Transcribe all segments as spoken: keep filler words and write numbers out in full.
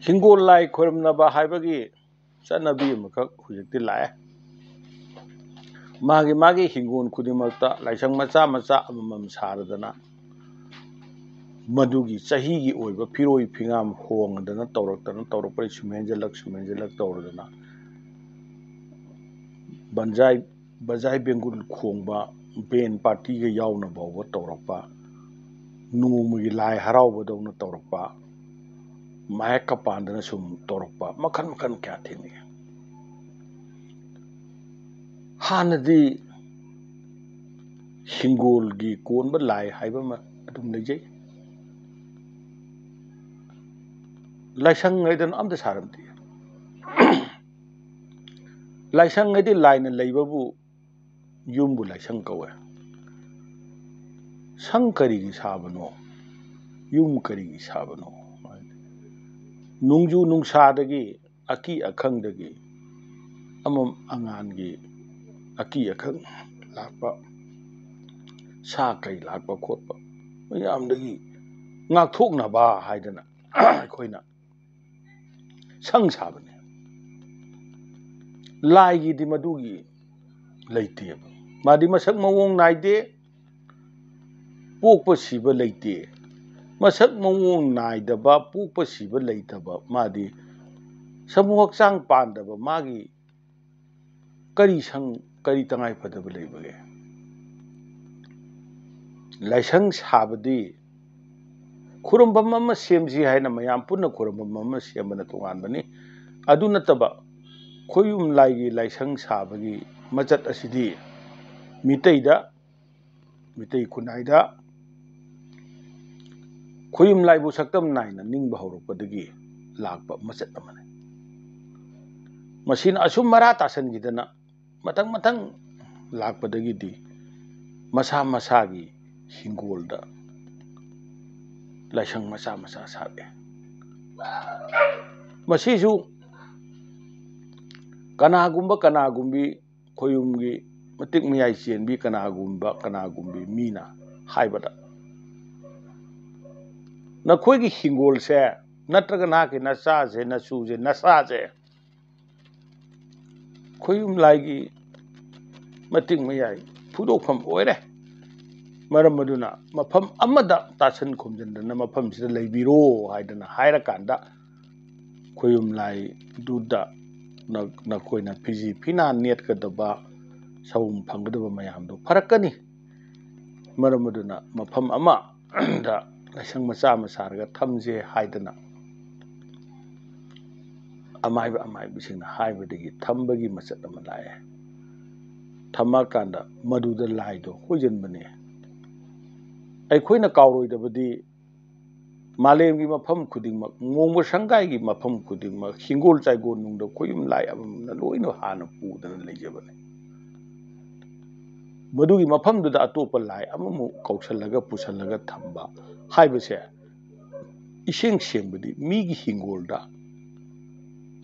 ꯍꯤꯡꯒꯣꯜ ꯂꯥꯏ ꯈꯣꯏꯔꯝꯅꯕ ꯍꯥꯏꯕꯒꯤ ꯆꯠꯅꯕꯤ ꯑꯃꯈꯛ ꯍꯧꯖꯤꯛꯇꯤ ꯂꯥꯛꯑꯦ꯫ ꯃꯥꯒꯤ ꯃꯥꯒꯤ ꯍꯤꯡꯒꯣꯜ ꯈꯨꯗꯤꯡꯃꯛꯇ ꯂꯥꯏꯁꯪ ꯃꯆꯥ ꯃꯆꯥ ꯑꯃꯃꯝ ꯁꯥꯔꯗꯅ, ꯃꯗꯨꯒꯤ ꯆꯍꯤꯒꯤ ꯑꯣꯏꯕ ꯐꯤꯔꯣꯏ ꯐꯤꯉꯥꯝ ꯍꯣꯡꯗꯅ ꯇꯧꯔꯛꯇꯅ ꯇꯧꯔꯛꯄꯗꯒꯤ ꯁꯨꯝ ꯍꯦꯟꯖꯜꯂꯛ ꯁꯨꯝ ꯍꯦꯟꯖꯜꯂꯛ ꯇꯧꯔꯗꯅ, ꯕꯟꯖꯥꯏ ꯕꯖꯥꯏ ꯕꯦꯡꯒꯨꯜ ꯈꯣꯡꯕ, ꯕꯦꯟ ꯄꯥꯔꯇꯤꯒ ꯌꯥꯎꯅ ꯐꯥꯎꯕ ꯇꯧꯔꯛꯄ, ꯅꯣꯡꯃꯒꯤ ꯂꯥꯏ ꯍꯔꯥꯎꯕꯗꯧꯅ ꯇꯧꯔꯛꯄ, ꯃꯥꯌꯦꯛꯀ ꯄꯥꯟꯗꯅ ꯁꯨꯝ ꯇꯧꯔꯛꯄ, ꯃꯈꯜ ꯃꯈꯜ ꯀꯌꯥ ꯊꯦꯡꯅꯩ꯫ ꯍꯥꯟꯅꯗꯤ ꯍꯤꯡꯒꯣꯜꯒꯤ ꯀꯣꯟꯕ ꯂꯥꯏ ꯍꯥꯏꯕ ꯑꯃ ꯑꯗꯨꯝ ꯂꯩꯖꯩ꯫ ꯂꯥꯏꯁꯪ ꯍꯥꯏꯗꯅ ꯑꯝꯇ ꯁꯥꯔꯝꯗꯦ꯫ ꯂꯥꯏꯁꯪ ꯍꯥꯏꯗꯤ ꯂꯥꯏꯅ ꯂꯩꯕꯕꯨ ꯌꯨꯝꯕꯨ ꯂꯥꯏꯁꯪ ꯀꯧꯋꯦ꯫ ꯁꯪ ꯀꯔꯤꯒꯤ ꯁꯥꯕꯅꯣ? ꯌꯨꯝ ꯀꯔꯤꯒꯤ ꯁꯥꯕꯅꯣ? ꯅꯣꯡꯖꯨ ꯅꯨꯡꯁꯥꯗꯒꯤ, ꯑꯀꯤ ꯑꯈꯪꯗꯒꯤ, ꯑꯃꯝ ꯑꯉꯥꯟꯒꯤ ꯑꯀꯤ ꯑꯈꯪ ꯂꯥꯛꯄ, ꯁꯥ ꯀꯩ ꯂꯥꯛꯄ ꯈꯣꯠꯄ ꯃꯌꯥꯝꯗꯒꯤ ꯉꯥꯛꯊꯣꯛꯅꯕ ꯍꯥꯏꯗꯅ ꯑꯩꯈꯣꯏꯅ ꯁꯪ ꯁꯥꯕꯅꯤ꯫ ꯂꯥꯏꯒꯤꯗꯤ ꯃꯗꯨꯒꯤ ꯂꯩꯇꯦꯕ꯫ ꯃꯥꯗꯤ ꯃꯁꯛ ꯃꯑꯣꯡ ꯅꯥꯏꯗꯦ, ꯄꯣꯛꯄ ꯁꯤꯕ ꯂꯩꯇꯦ꯫ ꯃꯁꯛ ꯃꯑꯣꯡ ꯅꯥꯏꯗꯕ, ꯄꯣꯛꯄ ꯁꯤꯕ ꯂꯩꯇꯕ, ꯃꯥꯗꯤ ꯁꯃꯨ ꯍꯛꯆꯥꯡ ꯄꯥꯟꯗꯕ, ꯃꯥꯒꯤ ꯀꯔꯤ ꯁꯪ, ꯀꯔꯤ ꯇꯉꯥꯏ ꯐꯗꯕ ꯂꯩꯕꯒꯦ? ꯂꯥꯏꯁꯪ ꯁꯥꯕꯗꯤ ꯈꯨꯔꯨꯝꯐꯝ ꯑꯃ ꯁꯦꯝꯁꯤ ꯍꯥꯏꯅ ꯃꯌꯥꯝ ꯄꯨꯟꯅ ꯈꯨꯔꯨꯝꯐꯝ ꯑꯃ ꯁꯦꯝꯕꯅ ꯇꯣꯉꯥꯟꯕꯅꯤ꯫ ꯑꯗꯨ ꯅꯠꯇꯕ ꯈꯣꯌꯨꯝ ꯂꯥꯏꯒꯤ ꯂꯥꯏꯁꯪ ꯁꯥꯕꯒꯤ ꯃꯆꯠ ꯑꯁꯤꯗꯤ ꯃꯤꯇꯩꯗ, ꯃꯤꯇꯩ ꯈꯨꯟꯅꯥꯏꯗ ꯈꯣꯌꯨꯝ ꯂꯥꯏꯕꯨ ꯁꯛꯇꯝ ꯅꯥꯏꯅ ꯅꯤꯡꯕ ꯍꯧꯔꯛꯄꯗꯒꯤ ꯂꯥꯛꯄ ꯃꯆꯠ ꯑꯃꯅꯤ꯫ ꯃꯁꯤꯅ ꯑꯁꯨꯝ ꯃꯔꯥ ꯇꯥꯁꯟꯈꯤꯗꯅ ꯃꯊꯪ ꯃꯊꯪ ꯂꯥꯛꯄꯗꯒꯤꯗꯤ ꯃꯁꯥ ꯃꯁꯥꯒꯤ ꯍꯤꯡꯒꯣꯜꯗ ꯂꯥꯏꯁꯪ ꯃꯆꯥ ꯃꯆꯥ ꯁꯥꯔꯛꯑꯦ꯫ ꯃꯁꯤꯁꯨ ꯀꯅꯥꯒꯨꯝꯕ ꯀꯅꯥꯒꯨꯝꯕꯤ ꯈꯣꯌꯨꯝꯒꯤ ꯃꯇꯤꯛ ꯃꯌꯥꯏ ꯆꯦꯟꯕꯤ ꯀꯅꯥꯒꯨꯝꯕ ꯀꯅꯥꯒꯨꯝꯕꯤ ꯃꯤꯅ ꯍꯥꯏꯕꯗ, "ꯅꯈꯣꯏꯒꯤ ꯍꯤꯡꯒꯣꯜꯁꯦ ꯅꯠꯇ꯭ꯔꯒ ꯅꯍꯥꯛꯀꯤ ꯅꯆꯥꯁꯦ, ꯅꯁꯨꯁꯦ, ꯅꯁꯥꯁꯦ ꯈꯣꯌꯨꯝ ꯂꯥꯏꯒꯤ ꯃꯇꯤꯡ ꯃꯌꯥꯏ ꯐꯨꯗꯣꯛꯐꯝ ꯑꯣꯏꯔꯦ꯫ ꯃꯔꯝ ꯑꯗꯨꯅ ꯃꯐꯝ ꯑꯃꯗ ꯇꯥꯁꯟ ꯈꯣꯝꯖꯤꯟꯗꯅ ꯃꯐꯝꯁꯤꯗ ꯂꯩꯕꯤꯔꯣ ꯍꯥꯏꯗꯅ ꯍꯥꯏꯔꯀꯥꯟꯗ, ꯈꯣꯌꯨꯝ ꯂꯥꯏꯗꯨꯗ ꯅ-, ꯅꯈꯣꯏꯅ ꯐꯤꯖꯤ ꯐꯤꯅꯥ ꯅꯦꯠꯀꯗꯕ, ꯁꯥꯎꯝ ꯐꯪꯒꯗꯕ ꯃꯌꯥꯝꯗꯣ ꯐꯔꯛꯀꯅꯤ꯫ ꯃꯔꯝ ꯑꯗꯨꯅ ꯃꯐꯝ ꯑꯃꯗ ꯂꯥꯏꯁꯪ ꯃꯆꯥ ꯑꯃ ꯁꯥꯔꯒ ꯊꯝꯁꯦ ꯍꯥꯏꯗꯅ ꯑꯃꯥꯏꯕ ꯑꯃꯥꯏꯕꯤꯁꯤꯡꯅ ꯍꯥꯏꯕꯗꯒꯤ ꯊꯝꯕꯒꯤ ꯃꯆꯠ ꯑꯃ ꯂꯥꯛꯑꯦ꯫ ꯊꯝꯃꯀꯥꯟꯗ ꯃꯗꯨꯗ ꯂꯥꯏꯗꯣ ꯍꯣꯏꯖꯟꯕꯅꯦ꯫ ꯑꯩꯈꯣꯏꯅ ꯀꯥꯎꯔꯣꯏꯗꯕꯗꯤ ꯃꯥꯂꯦꯝꯒꯤ ꯃꯐꯝ ꯈꯨꯗꯤꯡꯃꯛ, ꯉꯣꯡꯕ ꯁꯪꯒꯥꯏꯒꯤ ꯃꯐꯝ ꯈꯨꯗꯤꯡꯃꯛ, ꯍꯤꯡꯒꯣꯜ ꯆꯥꯏꯒꯣꯜ ꯅꯨꯡꯗ ꯈꯣꯌꯨꯝ ꯂꯥꯏ ꯑꯃꯃꯝꯅ ꯂꯣꯏꯅ ꯍꯥꯟꯅ ꯄꯨꯗꯅ ꯂꯩꯖꯕꯅꯤ꯫ ꯃꯗꯨꯒꯤ ꯃꯐꯝꯗꯨꯗ ꯑꯇꯣꯞꯄ ꯂꯥꯏ ꯑꯃꯃꯨꯛ ꯀꯧꯁꯜꯂꯒ ꯄꯨꯁꯜꯂꯒ ꯊꯝꯕ ꯍꯥꯏꯕꯁꯦ ꯏꯁꯦꯡ ꯁꯦꯡꯕꯗꯤ ꯃꯤꯒꯤ ꯍꯤꯡꯒꯣꯜꯗ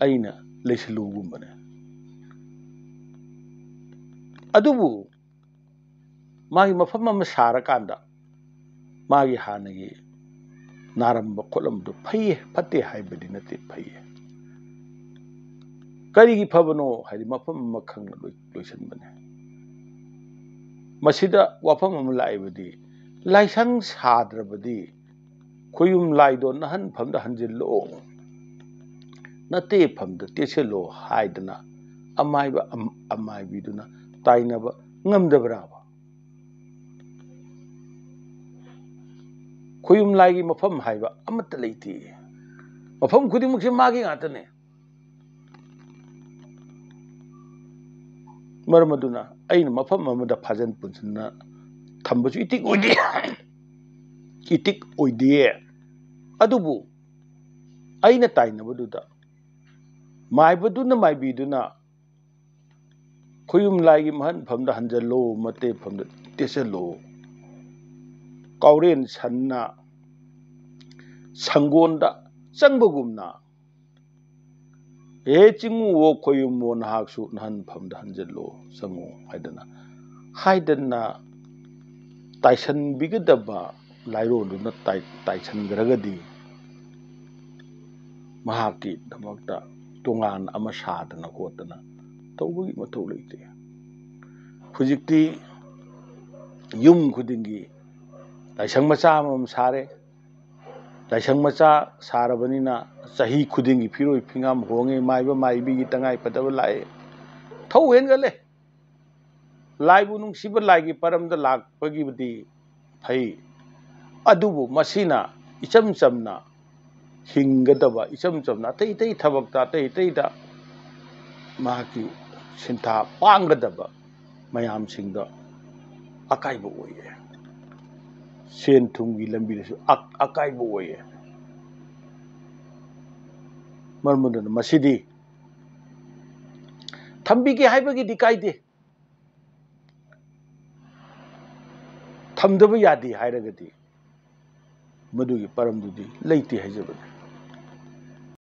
ꯑꯩꯅ ꯂꯩꯁꯤꯜꯂꯨꯒꯨꯝꯕꯅꯦ꯫ ꯑꯗꯨꯕꯨ ꯃꯥꯒꯤ ꯃꯐꯝ ꯑꯃ ꯁꯥꯔꯀꯥꯟꯗ ꯃꯥꯒꯤ ꯍꯥꯟꯅꯒꯤ ꯅꯥꯔꯝꯕ ꯈꯣꯠꯂꯝꯕꯗꯣ ꯐꯩꯌꯦ, ꯐꯠꯇꯦ ꯍꯥꯏꯕꯗꯤ ꯅꯠꯇꯦ, ꯐꯩꯌꯦ꯫ ꯀꯔꯤꯒꯤ ꯐꯕꯅꯣ ꯍꯥꯏꯗꯤ ꯃꯐꯝ ꯑꯃ ꯈꯪꯅ ꯂꯣꯏ-, ꯂꯣꯏꯁꯤꯟꯕꯅꯦ꯫ ꯃꯁꯤꯗ ꯋꯥꯐꯝ ꯑꯃ ꯂꯥꯛꯏꯕꯗꯤ, ꯂꯥꯏꯁꯪ ꯁꯥꯗ꯭ꯔꯕꯗꯤ ꯈꯣꯌꯨꯝ ꯂꯥꯏꯗꯣ ꯅꯍꯟꯐꯝꯗ ꯍꯟꯖꯤꯜꯂꯣ, ꯅꯇꯦꯐꯝꯗ ꯇꯦꯠꯁꯤꯜꯂꯣ ꯍꯥꯏꯗꯅ ꯑꯃꯥꯏꯕ ꯑꯝ-, ꯑꯃꯥꯏꯕꯤꯗꯨꯅ ꯇꯥꯏꯅꯕ ꯉꯝꯗꯕ꯭ꯔꯥꯕ? ꯈꯣꯌꯨꯝ ꯂꯥꯏꯒꯤ ꯃꯐꯝ ꯍꯥꯏꯕ ꯑꯃꯠꯇ ꯂꯩꯇꯦ꯫ ꯃꯐꯝ ꯈꯨꯗꯤꯡꯃꯛꯁꯦ ꯃꯥꯒꯤ ꯉꯥꯛꯇꯅꯦ꯫ ꯃꯔꯝ ꯑꯗꯨꯅ ꯑꯩꯅ ꯃꯐꯝ ꯑꯃꯗ ꯐꯥꯖꯟ ꯄꯨꯟꯁꯤꯟꯅ ꯊꯝꯕꯁꯨ ꯏꯇꯤꯛ ꯑꯣꯏꯗꯦ, ꯏꯇꯤꯛ ꯑꯣꯏꯗꯦ꯫ ꯑꯗꯨꯕꯨ ꯑꯩꯅ ꯇꯥꯏꯅꯕꯗꯨꯗ ꯃꯥꯏꯕꯗꯨꯅ ꯃꯥꯏꯕꯤꯗꯨꯅ ꯈꯣꯌꯨꯝ ꯂꯥꯏꯒꯤ ꯃꯍꯟꯐꯝꯗ ꯍꯟꯖꯜꯂꯣ, ꯃꯇꯦꯐꯝꯗ ꯇꯦꯠꯁꯜꯂꯣ꯫ ꯀꯥꯎꯔꯦꯟ ꯁꯟꯅ ꯁꯪꯒꯣꯟꯗ ꯆꯪꯕꯒꯨꯝꯅ, "ꯍꯦ ꯆꯤꯡꯉꯨꯋꯣ ꯈꯣꯌꯨꯝꯃꯣ, ꯅꯍꯥꯛꯁꯨ ꯅꯍꯟꯐꯝꯗ ꯍꯟꯖꯜꯂꯣ, ꯆꯪꯉꯨ" ꯍꯥꯏꯗꯅ, ꯍꯥꯏꯗꯅ ꯇꯥꯏꯁꯟꯕꯤꯒꯗꯕ ꯂꯥꯏꯔꯣꯟꯗꯨꯅ ꯇꯥꯏ-, ꯇꯥꯏꯁꯟꯈ꯭ꯔꯒꯗꯤ ꯃꯍꯥꯛꯀꯤꯗꯃꯛꯇ ꯇꯣꯉꯥꯟꯅ ꯑꯃ ꯁꯥꯗꯅ ꯈꯣꯠꯇꯅ ꯇꯧꯕꯒꯤ ꯃꯊꯧ ꯂꯩꯇꯦ꯫ ꯍꯧꯖꯤꯛꯇꯤ ꯌꯨꯝ ꯈꯨꯗꯤꯡꯒꯤ ꯂꯥꯏꯁꯪ ꯃꯆꯥ ꯑꯃꯃꯝ ꯁꯥꯔꯦ꯫ ꯂꯥꯏꯁꯪ ꯃꯆꯥ ꯁꯥꯔꯕꯅꯤꯅ ꯆꯍꯤ ꯈꯨꯗꯤꯡꯒꯤ ꯐꯤꯔꯣꯏ ꯐꯤꯉꯥꯝ ꯍꯣꯡꯉꯦ, ꯃꯥꯏꯕ ꯃꯥꯏꯕꯤꯒꯤ ꯇꯉꯥꯏ ꯐꯗꯕ ꯂꯥꯛꯑꯦ, ꯊꯧ ꯍꯦꯟꯒꯠꯂꯦ꯫ ꯂꯥꯏꯕꯨ ꯅꯨꯡꯁꯤꯕ ꯂꯥꯏꯒꯤ ꯄꯔꯝꯗ ꯂꯥꯛꯄꯒꯤꯕꯨꯗꯤ ꯐꯩ, ꯑꯗꯨꯕꯨ ꯃꯁꯤꯅ ꯏꯆꯝ ꯆꯝꯅ ꯍꯤꯡꯒꯗꯕ, ꯏꯆꯝ ꯆꯝꯅ ꯑꯇꯩ ꯑꯇꯩ ꯊꯕꯛꯇ, ꯑꯇꯩ ꯑꯇꯩꯗ ꯃꯍꯥꯛꯀꯤ ꯁꯤꯟꯊꯥ ꯄꯥꯡꯒꯗꯕ ꯃꯌꯥꯝꯁꯤꯡꯗ ꯑꯀꯥꯏꯕ ꯑꯣꯏꯌꯦ꯫ ꯁꯦꯟ ꯊꯨꯝꯒꯤ ꯂꯝꯕꯤꯗꯁꯨ ꯑꯛ-, ꯑꯀꯥꯏꯕ ꯑꯣꯏꯌꯦ꯫ ꯃꯔꯝ ꯑꯗꯨꯅ ꯃꯁꯤꯗꯤ ꯊꯝꯕꯤꯒꯦ ꯍꯥꯏꯕꯒꯤꯗꯤ ꯀꯥꯏꯗꯦ, ꯊꯝꯗꯕ ꯌꯥꯗꯦ ꯍꯥꯏꯔꯒꯗꯤ ꯃꯗꯨꯒꯤ ꯄꯔꯝꯗꯨꯗꯤ ꯂꯩꯇꯦ ꯍꯥꯏꯖꯕꯅꯤ꯫